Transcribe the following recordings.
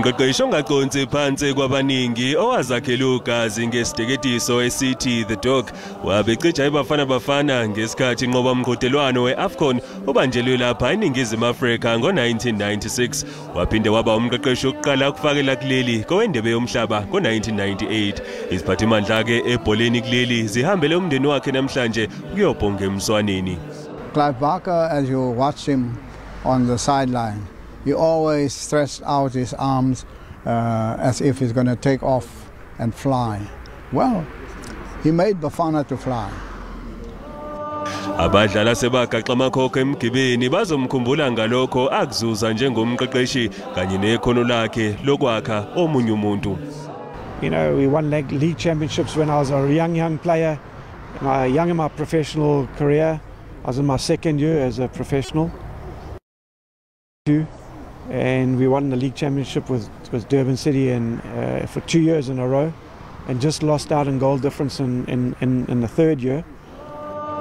Umqeqeshi ongaconsi phansi kwabaningi owazakhela ugazi ngesiteketiso esithi The Dog wabecija iBafana Bafana ngesikhathi inqoba umqhudelwano we-AFCON obanjelwe lapha eNingizimu Afrika ngo-1996. Waphinde waba umqeqeshi wokuqala ukufakela kuleli kowendebe yomhlaba ngo-1998. Iziphathimandla-ke ebholeni kuleli zihambele umndeni wakhe namhlanje ukuyobhonga emswaneni. Clive Barker, as you watch him on the sideline, he always stretched out his arms as if he's going to take off and fly. Well, he made Bafana to fly. Abadlali sebagaxa amakhokho emgibeni bazomkhumbula ngalokho akuzuza njengomqeqeshi kanye nekhono lakhe lokwakha omunye umuntu. We won league championships when I was a young player, young in my professional career. I was in my second year as a professional. And we won the league championship with Durban City and for 2 years in a row, and just lost out in goal difference in the third year.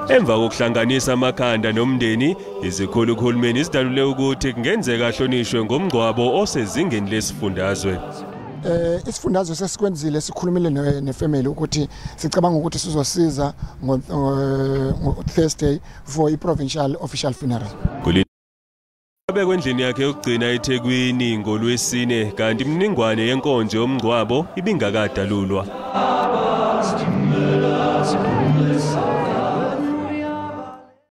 Emva kokuhlanganisa amakhanda nomndeni, izikhulu kuhulumeni zidalule ukuthi kungenzeka ahlonishwe ngomngcwabo osezingeni lesifundazwe. Isifundazwe sesikwenzile, sikhulumile nefamily ukuthi sicabanga ukuthi sizosiza ngo Thursday for i-provincial official funeral. Abekwe endlini yakhe yokugcina eThekwini ngolwesine, kanti imininingwane yenkonzo yomngcwabo ibingakadalulwa.